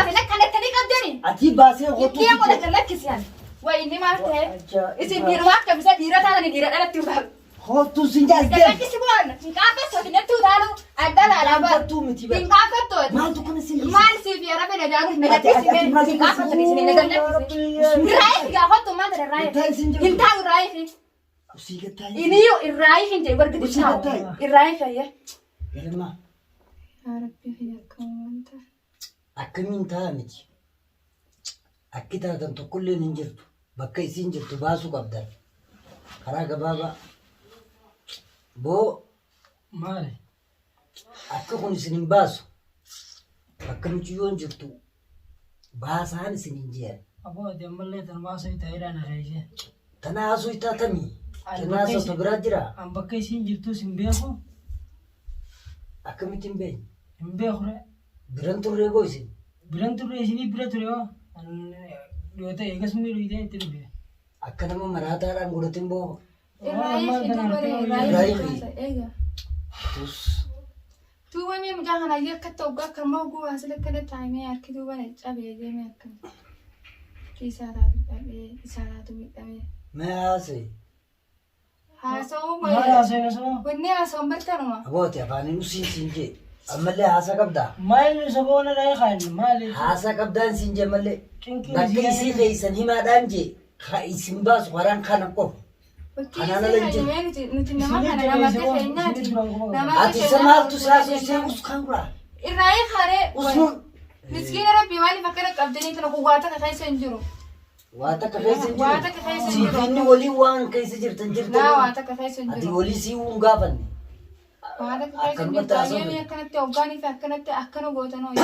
baase lakkannettanii qabdani. Ati baasee hotuu Kiyya godha kan lakkisiyan. Way inni maal ta'e? Isin dhiiruma akka bisa dhiira taatanii dhiira dhalatti hin bahu. Hotuu sin jaas deem. Lakkisi bu'aan hin qaanfattu ati natti utaalu adda laalaa ba'a. Qaanfattuu miti bara. Hin qaanfattu ati. Maaltu kana sin Maal siif yaa rabbi na jaalu na Ati- ati- ati maal gaddisi hin qaanfattu isin na gaddisi. Irraa eegi gaafattu maal ta'e irraa Hin taa'in sin eegi. jedhu. Hin taa'u irraa eegi. Usii gattaa. Iniyyuu irraa eegi hin jedhu bargidi Usii taa'u. gattaa. Irraa eegi fayyee. Galma Yaa Rabbi kiyya akkam waan ta'a. akkamiin ta'a miti. Akki taatan tokkolleen hin jirtu. Bakka isiin jirtu baasuu qabdan. Karaa gabaabaa. Boo Maali? akka kun isin hin baasu. Bakka mucayyoon jirtu baasaan isin hin jeeran. Aboo ati ammallee tanumaa osoo ta'eedhaan na keessa. Tana haasoo itti hatamii. Ani Tana bakka haasoo isin- biraa jira. An bakka isiin jirtus hin beeku. Akkamitti hin beekne? Hin beeku ree. Biran turree boo isin. Biran turre isinii bira ture hoo. An dhiyoo ta'e eegas miidhuu itti dhufe. Akka nama maraataadhaan godhatin boo. Irraa eegi duuba irraa Irraa eegi. eegi. Eega. Tus. Duuba mee mucaa kana ayyee akkatti hoggaa akka immoo oguu asii akkana taa'imee harki duuba na cabee deemee akkana. Isaa taatu cabee isaa taatu miidhamee. Mee haasee. Haasa'uu Maal haasa'e osoo? Wanni haasa'uun bartanuma. Abooti afaaniin usiin siin jee. Ammallee haasa qabdaa. Maal nu soboona dhahee kaan maali? Haasa qabdaan siin jee mallee. Cinqiin Bakka isii isii keessan himaadhaan jee. Ka isin baasu karaan kana qofa. Bakki Kanaan isii ala hin jiru. fayyamee nuti nuti nama kana nama akka keenyaati. Nama akka Ati isa keenyaa maaltu si haasofsee irraa us kan duraa? haree. Usnuun. Miskiina rabbii maaliif akkana qabdanii tana kun waa takka keessa hin jiru. Waa takka keessa hin Waa jiru. takka keessa hin Siif jiru. inni walii waan keessa jirtan jirtan. Laa waa takka keessa hin Ati jiru. walii sii hin gaafanne. Waa takka keessa hin Akkanumatti jirtu. haasofne. Ayyaamii akkanatti hoggaanii fi akkanatti akkana gootanoo.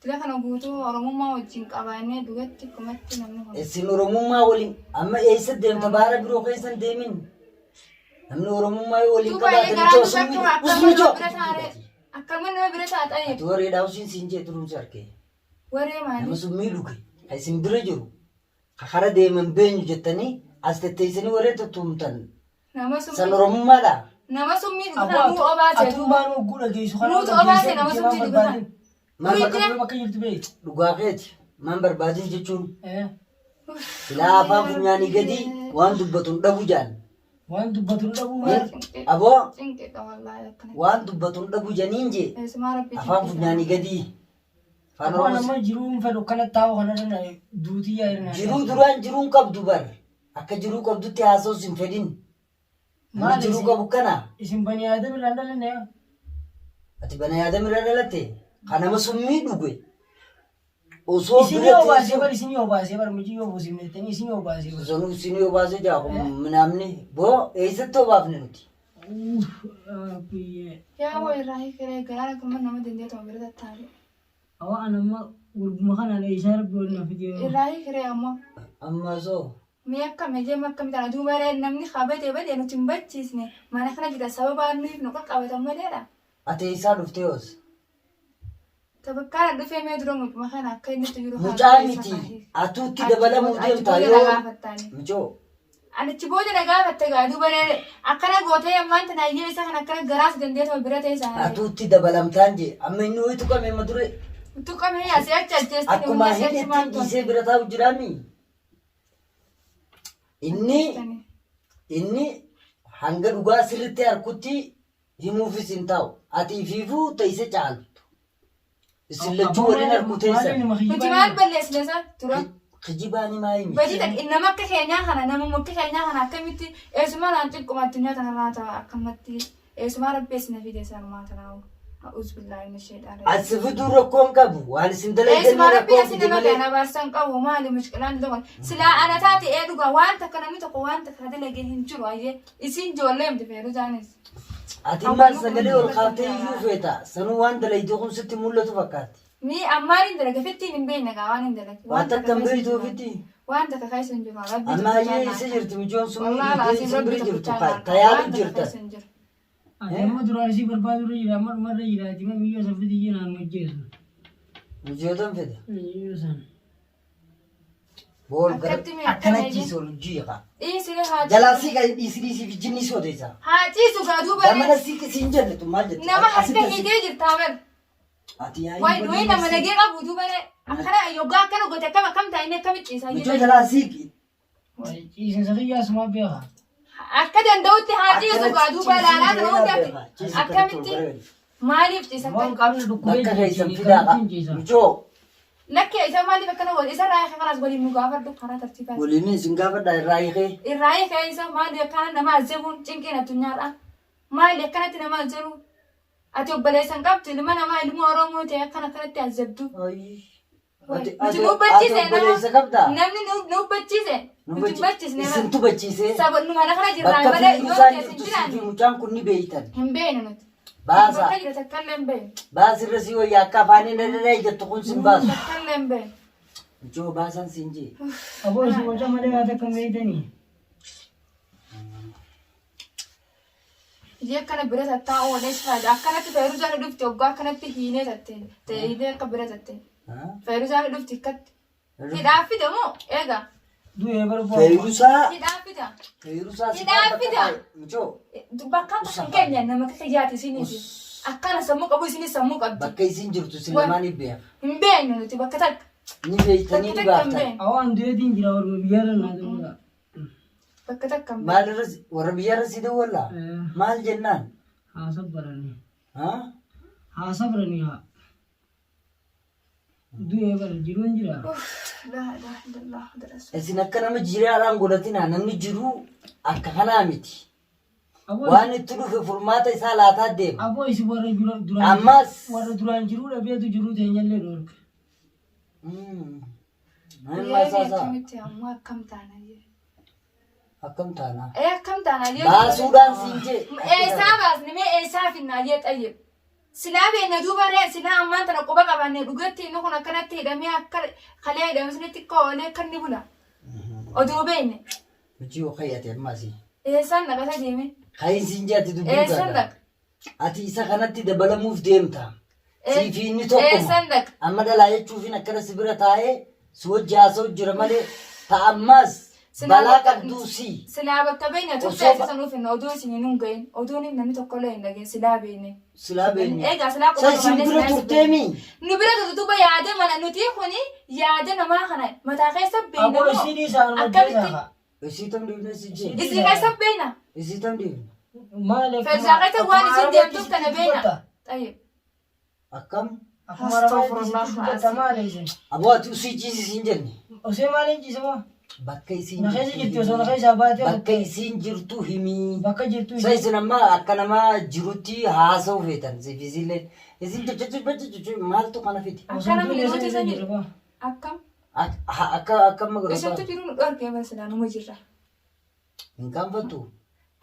Tila kana guutuu Oromummaa wajjin qabaannee dhugatti kumatti namni kun. Isin Oromummaa waliin amma eessa deemta baara biroo keessa hin deemin. Namni Oromummaa yoo waliin Duuba qabaate garaa michoo duuba sun akkuma usmi akkama choo. nama bira taa'ee akkama nama bira taa'ee Ati wareedhaa usiin siin jee turuun si argee. waree Nama maali? summii dhuge ka isin bira jiru ka kara deeman beenyu jettanii as tetteessanii waree tuttumtan Nama san summii Oromummaadha. nama summii dhugu Aboo kana nuu obaase atuu duuba. maan hogguu dhageessu kana Nuutu obaase nama summii dhugu kana. Maal Nuyi bakka jee bakka jirtu beektu. dhugaa keeti maan barbaadin jechuun Eh, silaa afaan funyaanii gadi waan dubbatu hin dhabu jaan. Waan dubbatu hin dhabu maal? Aboo Cinqidha wallaahi akkana. waan dubbatu hin dhabu janiin jee Eessumaa rabbii afaan cinqidha. funyaanii gadi. Afaan Aboo Oromoo nama jiruu hin fedhu akkana taa'u kanarra na duutii yaa hirnaa. jiruu duraan jiruun qabdu bar akka jiruu qabdutti haasa'us hin fedhin. Namni Maal jiruu isin- qabu kana Isin bani aadam irraa hin dhalanne yaa? ati bana yaadam irra dhalatte kan nama summii dhuge osoo Isin bira yoo baasee teessee bar isin yoo baasee bar miti yoo buusifne jettanii isin yoo baasee bar. Sanuu isin yoo baasee jaa kun minaamni boo eessatti obaafne nuti. Uff, Rabbiyyee. Yaa waa irraa hiikiree garaa akkuma nama dandeetuma bira tattaale. Awwa an amma gurbuma kanaan eessaa rabbi wal na fidee. Irraa hiikiree ammoo. Amma osoo Mee akkam ejee akkam tana duuba ree namni haa badee badee nuti hin bachiisne mana kana jira sababaan nuyiif nu qaqqabatan maleedha. Ati eessaa dhuftee hoos? Tabakkaana dhufee mee dura mucuma kana akka inni itti jiru Mucaa miti atuutti dabalamuu deemtaa yoo yoo gaafattaani. mucoo Ani achi booda na gaafatte gaa duuba ree akkana gootee ammaan tana ayyee isa kana akkana garaas dandeetuma bira ta'e isaa. atuutti dabalamtaan jee amma inni wayi tuqame amma dure Tuqamee asii achi ajjeestani akkuma wanni asii achi hidhetti maaltu dhiisee bira taa'u jiraami. Inni inni hanga dhugaa sirritti harkutti himuufis hin taa'u. Ati ifiifuu teesse caaltu. Isin lachuu waliin harku teessan. Nuti maal balleessine isa tura. Kijibaan himaa himi. Badii takka nama akka keenyaa kana nama akka keenyaa kana akkamitti eessumaa naan xiqquma addunyaa tanarraa ta'a akkamatti eessumaa rabbi eessina fide sanumaa tanaa a'uuz billaahi mina sheexaan As fiduu rakkoo hin qabu. Waan isin Eessumaa dalaydanii rabbi rakkoo asii fide nama malee. kana abaarsan qabu maali mushkilaan tokko silaa ana taate ee dhugaa waan takka namni tokko waan takka dalagee hin jiru ayyee isiin ijoollee miti feeruzaanis. Ati maal sagalee ol kaaftee iyyuu feeta. Sanuu waan dalaydu kun sitti mul'atu fakkaatti. Ni ammaan hin dalage fittiin hin beekne gaa waan hin dalage. Waan takka hin beektu ofitti. Waan takka keessa hin jiru rabbi Amma hayyee isa jirti mijoon sun Wallaahi dhiitee laaziim isin rabbi bira jirtu tokkichaa laata. tayaalu Waan takka jirtan. keessa hin jiru. Ati amma duraan isii barbaadu irra jira amma dhuma irra jira ati ma miyyoo san fidi jira nu ajjeesu. Mijootan fida. Miyyoo san. Bool gara Akkatti mee akkana akkana ciisu ol jiiqa. Dhiisire haa Jalaa ciisu. sii kan dhiisi dhiisii fi jinni si odeessa. Haa ciisu gaa duuba Gamana sii siin jenne tun maal jette? nama harka Asitti asi. hiitee jirtaa bar. Ati yaa'ii Wayi nuyi nama nagee qabu duuba akkana yoggaa akkana goote akkam akkam taa'ee inni akkamitti ciisaa Mucoo jalaa siiqi. Ciisinsa kiyyaa asumaa beeka. Akka danda'utti haa ciisu gaa duuba ilaalaa kana hundi akkamitti maaliif ciisa Waan akka qaamni dhukkubee Bakka keessan jiru fidaa. akkamittiin ciisa. Mucoo lakkee isa maaliif akkana godhe isa irraa kanaas waliin nu gaafadhu karaa tartiibaa. waliin isin gaafadha irraa hiikee. Irraa hiikee isa maali akkana nama azabuun cinqiin addunyaadha. Maali akkanatti nama azabu? Ati obboleessa hin qabdu ilma namaa ilma Oromoo ta'e akkana akkanatti azabdu. Nuti nu hubachiise Ati obboleessa qabdaa? Namni nu hubachiise. Nuti hubachiisne Isin tubachiise. Saba nu mana kana jirraa Bakka malee fiiguu yoo isaan nuti as hin jirtu siif jiraanne mucaan kun ni beeytan. hin beeknu nuti. Baasa. Bakka jira takka illee hin beeknu. Baasirra si wayya akka afaaniin dhadhadhaa jettu kun sin baasu. Takka illee hin beeknu. Mucoo baasan siin jee. Aboo isin waca malee waan takka hin beektanii. Ijee akkana bira tattaa oolee si faayida. Akkanatti feeruzaan dhufti hoggaa akkanatti hiinee tatte. Hiinee akka bira tatte. Feeruzaan dhufti akkatti. Hidhaa fida moo eega. Du'ee barbaa. Feerusaa. Hidhaa fida. Feerusaa si Hidhaa fida. Mucoo Bakka kan keenya nama akka kiyyaati isiniiti. Akkana sammuu qabu isinis sammuu qabdi. bakka isin jirtu isin lamaan ni beeka. Hin beeknu nuti bakka takka. Ni beektanii Bakka ni takka hin baaftan. beeknu. Awaan du'eetiin jira warra biyyaarra naa ta'uudha. Bakka takka hin beeknu. Maalirra warra biyyaarra si dawwallaa? Maal jennaan? Haa sabbaranii. Haa? Haa sabranii haa. Du'ee bara jiruun jira. Laa ilaaha illallah Muhammad Isin akka nama jiraadhaan godhatinaa namni jiruu akka kanaa miti. Aboo Waan itti dhufe furmaata isaa laataa deema. aboo isin warra duraan Ammas. warra duraan jiruu dhabeetu jiruu teenyallee dhorka. Amma isaa Akkamitti ammoo akkam taana jee. akkam taana? Ee akkam taana jee. Baasuudhaan siin jee. Eessaa baasne mee eessaa finnaa jee xayyib. Silaa beekna duuba ree silaa ammaan tana quba qabaanne dhugatti inni kun akkanatti hidhamee akka kalee hidhame sunitti akka oolee akka inni bula. Oduu beekne. Hojii yoo kayyate ammas. Eessaan dhaqata deeme? Kayin siin jee ati dubbii Eessaan gaadha. dhaqa? Ati isa kanatti dabalamuuf deemta. Siif inni tokkuma. Eessaan dhaqa? Amma dhalaa jechuufin akkana si bira taa'ee si wajji haasa'u jira malee ta'ammaas balaa qabduu si. Silaa bakka beekne turte Osoo isa sanuuf hin oduu isin hin gahin oduun namni tokkollee hin dhageen silaa beekne. Silaa beekne. Egaa silaa Sa isin qabaannee bira silaa isin turteemi. Nu bira turte duuba yaada mana nuti kuni yaada namaa kana mataa keessa beekna Aboo moo isin isaan akkamitti hojjetaa haa. Isii tam dhiifne si jee. isin keessa beekna. Isii tam dhiifne. Maal Feersaa keessa waan isin deemtuuf kana beekna. Tayyib. Akkam? Akkuma arabaatti sitti dubbatta maal isin? Aboo ati usii ciisi siin jenne. Osee maaliin ciisama? Bakka isiin Na keessa jirti osoo na keessaa baatee Bakka isiin jirtu himii. bakka jirtu Sa isin amma akka nama jirutti haasa'u feetan siif isillee. Isin jecha maaltu kana fide? Akka namni jirutti isa jiru. Akkam? Akka akka amma Isattu godhata. jiru nu dhorkee bara silaa numa jirra. Hin qaanfattu.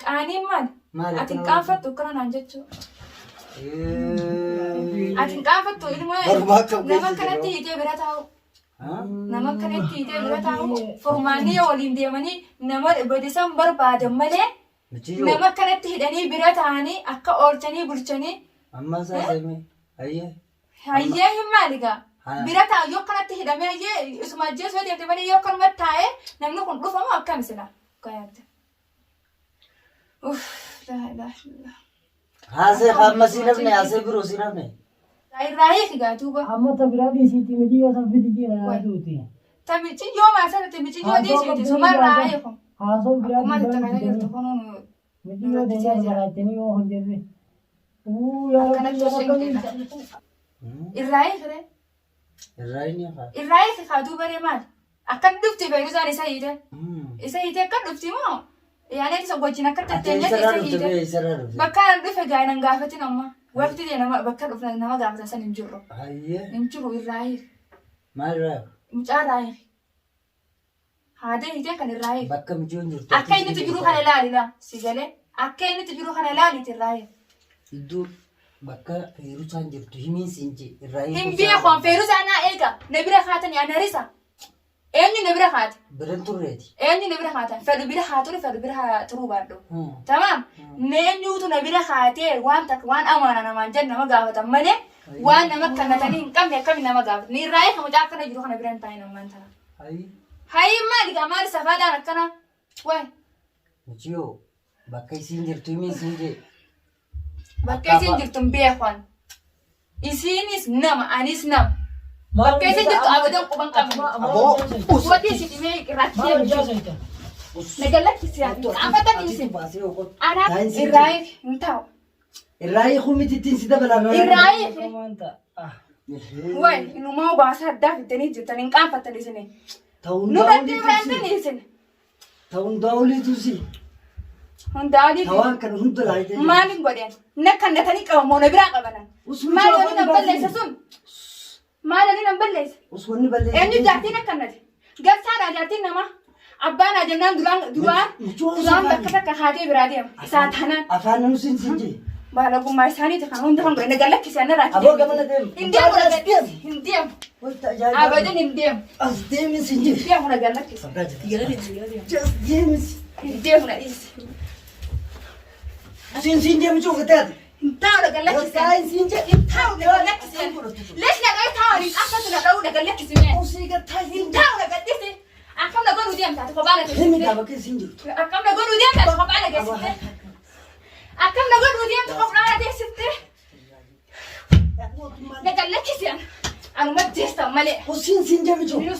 Qaaniin maali? Maali Ati hin akkana qaanfattu akkana naan jechuu. Ati hin qaanfattu ilmoo Baruma akkam nama keessa akkanatti jiru. hiitee bira taa'u. Ha? Nama akkanatti hiitee bira taa'u. Furmaanni yoo waliin deemanii nama badisan barbaadan malee Michiyyoo. nama akkanatti hidhanii bira taa'anii akka oolchanii bulchanii Amma isaa seemee. Ayyee. hayyee hin maali gaa. Haa. Bira taa'u yoo akkanatti hidhamee hayyee isuma ajjeesuu yoo deemte malee yoo akkanumatti taa'ee namni kun dhufamu akkam silaa. Gayaadda. Uff, laa ilaaha illallah. Haasee amma si nafne haasee biroo si nafne. Irraa hiiki gaa duuba. Amma ta biraa dhiisiitti miti yoo san fidi jira yaaduuti. Ta miciyyoo maal ta miciyyoo dhiisiiti sumarraa hiiku. Haasoo biraa Akkuma asitti kana jirtu kunuu Miti yoo ta'e baraatanii yoo hojjete. Uu yaa Akkanatti Rabbi osoo hin irraa hiiki ree. Irraa inni hafaa. Irraa hiiki kaa duuba ree maali? Akkan dhufti feeruzaan isa hiite. Isa hiite akka dhufti moo? Yaanee isa wajjin akka Ati tatteenyatti eessarraa isa dhufte hiite. bee eessarraa dhufte? Bakka an dhufe gaa nan gaafatin amma. Waqti ta'e nama bakka dhufne nama gaafatan san hin jirru. Hayyee. Hin jiru irraa hiiki. Maal irraa? Mucaa irraa hiiki. Haadha hiite kan irraa hiiki. Bakka mijiyoon jirtu. Akka inni itti jiru kana ilaalila. Si galee. Akka inni itti jiru kana ilaaliti irraa hiiki. Iddoo bakka feerusaan jirtu himiin siin jee irraa Hin beeku feeruzaa naa eega. Na bira kaatanii ana risa. Eenyu na bira kaate? Biran turreeti. Eenyu na bira kaatan? Fedhu bira haa turu fedhu bira haa turuu baadhu. Tamaam. Eenyuutu na bira kaatee waan takka waan amaana namaan jedhu nama gaafatan malee waan nama kannatanii hin qabne akkamiin nama gaafatan. Ni irraa eega mucaa akkana jiru kana bira hin taa'in ammaan tana. Hayi. Hayi maali gaa maali safaadhaan akkana? Waay. Mijiyoo bakka isiin jirtu himiin siin jee. Bakka isiin jirtu hin beeku ani. Isiinis nama anis nama. Bakka isin jirtu abadan quban qabnu. Aboo Qubatii isin dhimee irraatti Maal deemtu. hojjaa soita? Na gallakkisi ati. Qaanfatan isin. Anaa irraa hin taa'u. Irraa hiikuu miti ittiin si dabalaan. Irraa hiiki. Maal ta'a? Way inumaa baasaa addaa fiddanii jirtan hin qaanfattan isin. Ta'uun Nurratti biraantanii isin. Ta'uun daawuliitu si. Hundaa'anii Tawaan kan hunda laayitee. maaliin godheen? Na kannatanii qabamoo na biraa qabanan. Usuma Maal afaan waliin nan balleessa sun? Maal waliin nan balleessa? Usmanni balleessa. Eenyu jaartiin akkannati? Garsaadhaa jaartiin namaa. Abbaan ajannaan duraan duraan Michoon duraan safaan. bakka takka haatee biraa deema. Isaa taanaan Afaan nu sin sin jee. baalagummaa isaaniiti kan hunda kan godhe na gallakkise anarraa. Aboo gamana deemu. Hin deemu na As gallakkise. deemu. Hin deemu. Wayita ajaa'iba. Abadan hin deemu. As deemi sin jee. Hin deemu na gallakkise. As deemi sin. Hin deemu na dhiisi. Sin sin jee michuu gatee ati. Hin taa'u na gallakkise. Gataa sin jee. Hin taa'u na gallakkise. Lees na dha'u taa'u hin akkatu na dha'u na gallakkise mee. Usii gataa Hin sin. taa'u na gallakkise. Akkam na godhuu deemta ati kophaa na Himi geessiste. kaa bakkee sin jirtu. Akkam na godhuu deemta ati kophaa na geessiste. Akkam na godhuu deemta kophaa na geessiste. Na gallakkise. Anuma jeestan malee. Usiin sin jee michuu. Minus